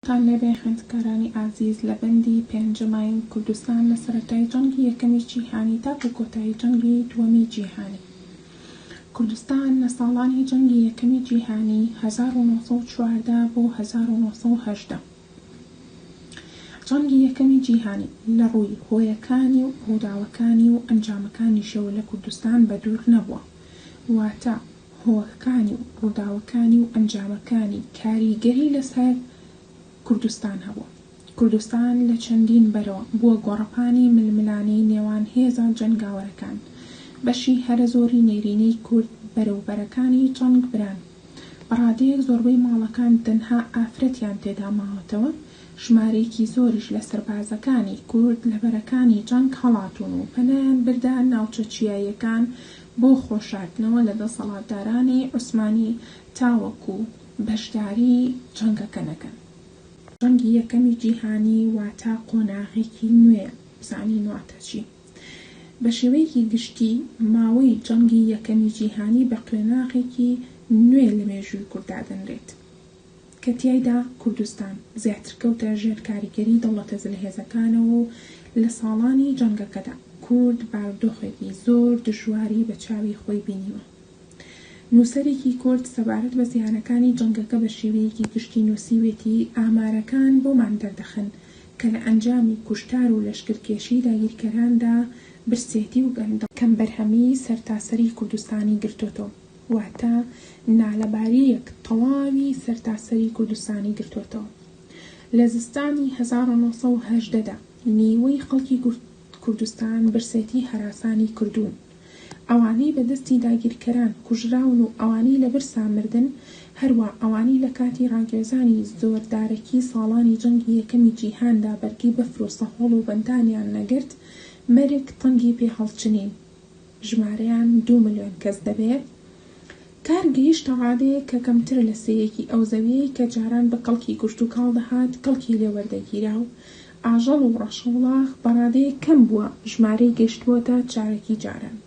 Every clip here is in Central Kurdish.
تان لێبێ خوێندکارانی ئازیز لە بەندی پێنجەماین کوردستان لە سەرەتای جەنگی یەکەمی جیهانی تاکو کۆتایی جەنگی دووەمی جیهانی کوردستان لە ساڵانی جەنگی یەکەمی جیهانی 1914 بۆ 1918 جەنگی یەکەمی جیهانی لە ڕووی هۆیەکانی و ڕووداوەکانی و ئەنجامەکانیشەوە لە کوردستان بەدوور نەبووە واتە هۆکانی و ڕووداوەکانی و ئەنجامەکانی کاریگەری لەسەر کوردستان هەبووە. کوردستان لە چەندین بەرەوە بووە گۆڕەپانی ململانێی نێوان هێزە جەنگاوەرەکان. بەشی هەرە زۆری نێرینەی کورد بەرەو بەرەکانی جەنگ بران. بە ڕادەیەک زۆربەی ماڵەکان تەنها ئافرەتیان تێدا ماوەتەوە، ژمارەیەکی زۆریش لە سەربازەکانی کورد لە بەرەکانی جەنگ هەڵاتوون و پەنایان بردە ناوچە چیاییەکان بۆ خۆشاردنەوە لە دەسەڵاتدارانی عوسمانی تاوەکو بەشداری جەنگەکە نەکەن. جەنگی یەکەمی جیهانی واتە قۆناغێکی نوێ، بزانین واتە چی؟ بە شێوەیەکی گشتی ماوەی جەنگی یەکەمی جیهانی بە قۆناغێکی نوێ لە مێژووی کورد دادەنرێت. کە تیایدا کوردستان زیاتر کەوتە ژێر کاریگەری دەوڵەتە زلهێزەکانەوە و لە ساڵانی جەنگەکەدا کورد بارودۆخێکی زۆر دژواری بە چاوی خۆی بینیوە. نووسەرێکی کورد سەبارەت بە زیانەکانی جەنگەکە بە شێوەیەکی گشتی نووسیوێتی ئامارەکان بۆمان دەردەخەن کە لە ئەنجامی کوشتار و لەشکرکێشیی داگیرکەراندا برسێتی و گەندەڵی، کەمبەرهەمیی سەرتاسەری کوردستانی گرتۆتەوە. واتە نالەبارییەک تەواوی سەرتاسەری کوردستانی گرتووەتەوە. لە زستانی 1918 دا نیوەی خەڵکی کوردستان برسێتی هەراسانی کردوون. ئەوانەی بە دەستی داگیرکەران کوژراون و ئەوانەی لە برسا مردن، هەروا ئەوانەی لە کاتی ڕاگوێزانی زۆردارەکی ساڵانی جەنگی یەکەمی جیهاندا بەرگەی بەفر و سەهۆڵ و بەندانیان نەگرت، مەرگ تەنگی پێ هەڵچنین. ژمارەیان دوو ملیۆن کەس دەبێ، کار گەیشتە ڕادەیەک کە کەمتر لە سێیەکی ئەو زەویەی کە جاران بە کەڵکی کشتوکاڵ دەهات کەڵکی لێ وەردەگیرا و ئاژەڵ و ڕەشەوڵاخ بە ڕادەیەک کەم بووە ژمارەی گەیشتبووەتە چارەکی جاران.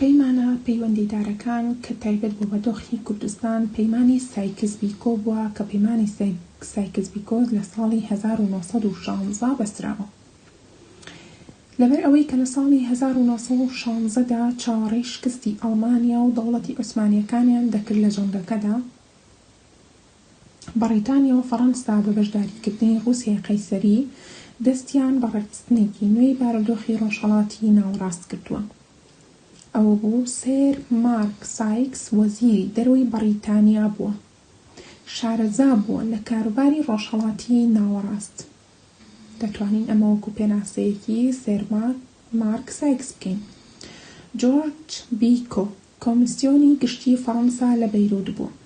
پەیمانە پەیوەندیدارەکان کە تایبەت بووە بە دۆخی کوردستان، پەیمانی سایکس بیکۆ بووە کە پەیمانی سایکس بیکۆ لە ساڵی 1916 بەستراوە. لەبەر ئەوەی کە لە ساڵی 1916 دا چاوەڕێی شکستی ئەڵمانیا و دەوڵەتی عوسمانییەکانیان دەکرد لە جەنگەکەدا، بەڕیتانیا و فەڕەنسا بە بەشداریکردنی ڕووسیای قەیسەری دەستیان بە ڕێکخستنێکی نوێی بارودۆخی ڕۆژهەڵاتی ناوەڕاست کردووە. ئەوە بوو سێر مارک سایکس وەزیری دەرەوەی بەڕیتانیا بووە، شارەزا بووە لە کاروباری ڕۆژهەڵاتی ناوەڕاست. دەتوانین ئەمە وەکو پێناسەیەکی سێر مارک سایکس بکەین. جۆرج بیکۆ کۆمیسیۆنی گشتیی فەڕەنسا لە بەیروت بوو،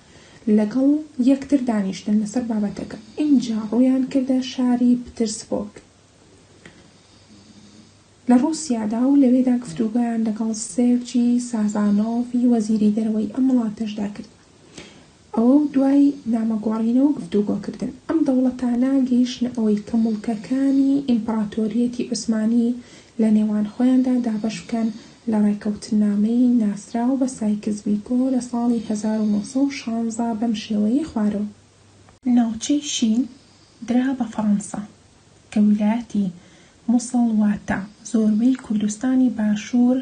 لەگەڵ یەکتر دانیشتن لەسەر بابەتەکە، ئینجا ڕوویان کردە شاری پترسبۆرگ لە ڕووسیادا و لەوێدا گفتوگۆیان لەگەڵ سێرجی سازانۆڤ ی وەزیری دەرەوەی ئەم وڵاتەشدا کرد. ئەوە و دوای نامەگۆڕینەوە و گفتوگۆکردن، ئەم دەوڵەتانە گەیشتنە ئەوەی کە موڵکەکانی ئیمپڕاتۆریەتی عوسمانی لە نێوان خۆیاندا دابەش بکەن لە ڕێکەوتننامەی ناسراو بە سایکس بیکۆ لە ساڵی 1916 بەم شێوەیەی خوارەوە. ناوچەی شین درا بە فەڕەنسا کە ویلایەتی موسڵ واتە زۆربەی کوردستانی باشوور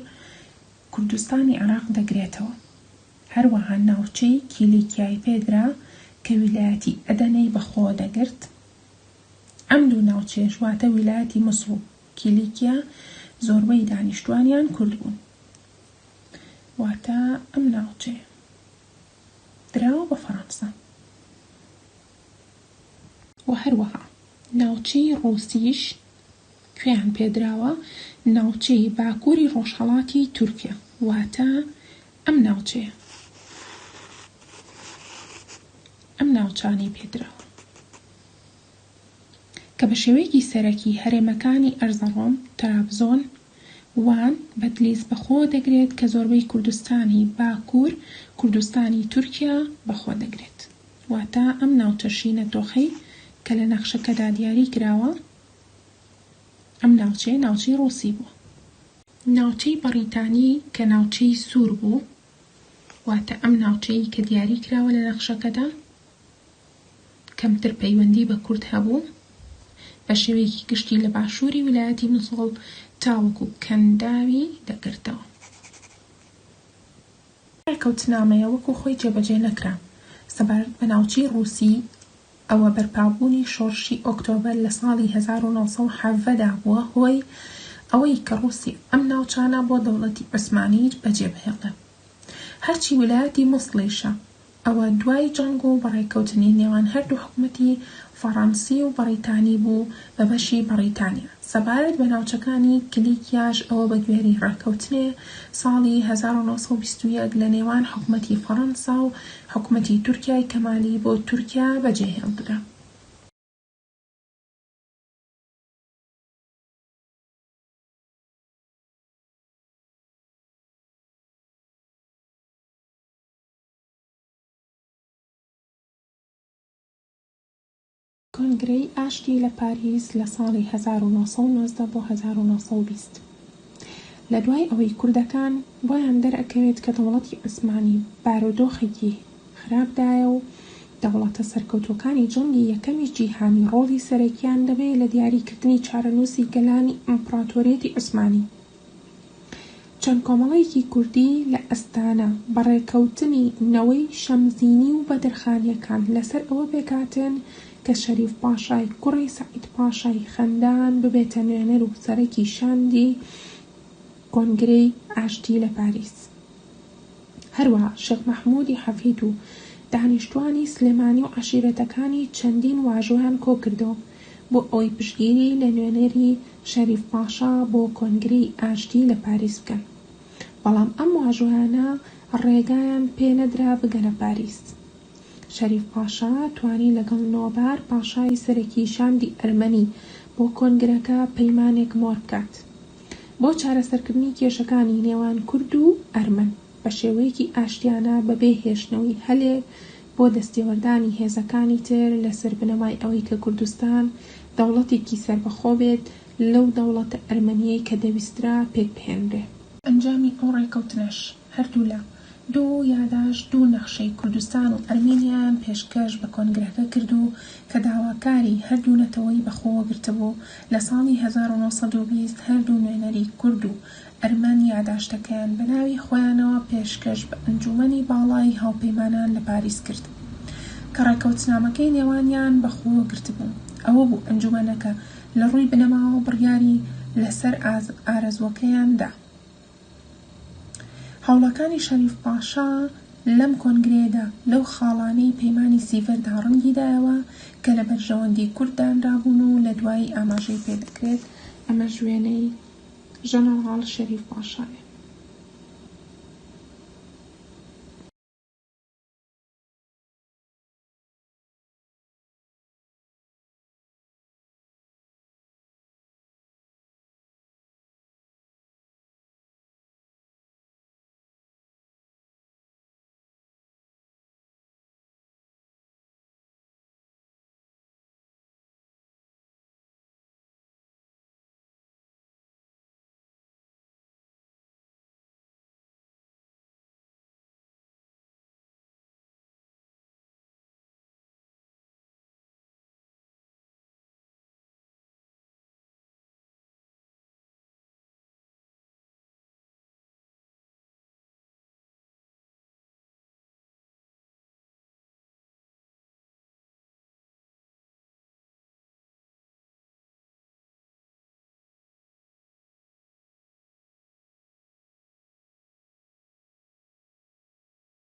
کوردستانی عێراق دەگرێتەوە. هەروەها ناوچەی کیلیکیای پێدرا کە ویلایەتی ئەدەنەی بەخۆوە دەگرت. ئەم دوو ناوچەیەش واتە ویلایەتی موسڵ و کیلیکیا زۆربەی دانیشتوانیان کورد بوون. واتە ئەم ناوچەیە دراوە بە فەڕەنسا. و هەروەها ناوچەی ڕووسیش کوێیان پێدراوە؟ ناوچەی باکووری ڕۆژهەڵاتی تورکیا، واتە ئەم ناوچەیە، ئەم ناوچانەی پێدراوە کە بە شێوەیەکی سەرەکی هەرێمەکانی ئەرزەڕۆم، ترابزۆن، وان، بەدلیس بەخۆوە دەگرێت کە زۆربەی کوردستانی باکوور، کوردستانی تورکیا، بەخۆ دەگرێت. واتە ئەم ناوچە شینە تۆخەی کە لە نەخشەکەدا دیاری کراوە، ئەم ناوچەیە ناوچەی ڕووسی بووە. ناوچەی بەڕیتانی کە ناوچەی سوور بوو، واتە ئەم ناوچەی کە دیاری کراوە لە نەخشەکەدا، کەمتر پەیوەندی بە کورد هەبوو، بە شێوەیەکی گشتی لە باشووری ویلایەتی موسڵ تاوەکو کەنداوی دەگرتەوە. ڕێکەوتنامەیە وەکو خۆی جێبەجێ نەکرا. سەبارەت بە ناوچەی ڕووسی، ئەوە بەرپابوونی شۆڕشی ئۆکتۆبەر لە ساڵی 1917 دا بووە هۆی ئەوەی کە ڕووسیا ئەم ناوچانە بۆ دەوڵەتی عوسمانی بەجێبهێڵێ. هەرچی ویلایەتی موسڵیشە، ئەوە دوای جەنگ و بەڕێکەوتنی نێوان هەردوو حکومەتی فەڕەنسی و بەڕیتانی بوو بە بەشی بەڕیتانیا. سەبارەت بە ناوچەکانی کلیکیاش ئەوە بە گوێرەی ڕێکەوتنێ ساڵی 1921 لە نێوان حکومەتی فەڕەنسا و حکومەتی تورکیای کەمالی بۆ تورکیا بەجێهێڵدرا. کۆنگرەی ئاشتی لە پاریس لە ساڵی 1919 بۆ 1920 لە دوای ئەوەی کوردەکان بۆیان دەرئەکەوێت کە دەوڵەتی عوسمانی بارودۆخێکی خراپدایە و دەوڵەتە سەرکەوتووەکانی جەنگی یەکەمی جیهانی ڕۆڵی سەرەکیان دەبێت لە دیاریکردنی چارەنووسی گەلانی ئیمپڕاتۆریەتی عوسمانی چەند کۆمەڵەیەکی کوردی لە ئەستانە بە ڕێکەوتنی نەوەی شەمزینی و بەدرخانیەکان لەسەر ئەوە پێکهاتن کە شەریف پاشای کوڕی سەعید پاشای خەندان ببێتە نوێنەر و سەرەکی شاندی کۆنگرەی ئاشتی لە پاریس. هەروەها شێخ مەحموودی حەفید و دانیشتووانی سلێمانی و عەشیرەتەکانی چەندین واژۆیان کۆکردەوە بۆ ئەوەی پشتگیری لە نوێنەری شەریف پاشا بۆ کۆنگرەی ئاشتی لە پاریس بکەن، بەڵام ئەم واژۆیانە ڕێگایان پێ نەدرا بگەنە پاریس. شەریف پاشا توانی لەگەڵ نۆبار پاشای سەرەکی شاندی ئەرمەنی بۆ کۆنگرەکە پەیمانێک مۆر بکات بۆ چارەسەرکردنی کێشەکانی نێوان کورد و ئەرمەن بە شێوەیەکی ئاشتیانە بەبێ هێشتنەوەی هەلێک بۆ دەستێوەردانی هێزەکانی تر لەسەر بنەمای ئەوەی کە کوردستان دەوڵەتێکی سەربەخۆ بێت لەو دەوڵەتە ئەرمەنیەی کە دەویسترا پێکبهێنرێ. ئەنجامی ئەو ڕێکەوتنەش هەردوولا دوو یاداشت دوو نەخشەی کوردستان و ئەرمینیایان پێشکەش بە کۆنگرەکە کرد و کە داواکاری هەردوو نەتەوەی بەخۆوە گرتبوو، لە ساڵی 1920 هەردوو نوێنەری کورد و ئەرمەن یاداشتەکەیان بە ناوی خۆیانەوە پێشکەش بە ئەنجوومەنی باڵای هاوپەیمانان لە پاریس کرد کە ڕێکەوتنامەکەی نێوانیان بەخۆوە گرتبوو. ئەوە بوو ئەنجوومەنەکە لە ڕووی بنەماوە بڕیاری لەسەر ئارەزووەکەیان دا. هەوڵەکانی شەریف پاشا لەم کۆنگرەیەدا لەو خاڵانەی پەیمانی سیڤەردا ڕەنگی دایەوە کە لە بەرژەوەندی کورد دانرابوون و لە دوایی ئاماژەی پێدەکرێت، ئەمەش وێنەی ژەنەڕاڵ شەریف پاشایە.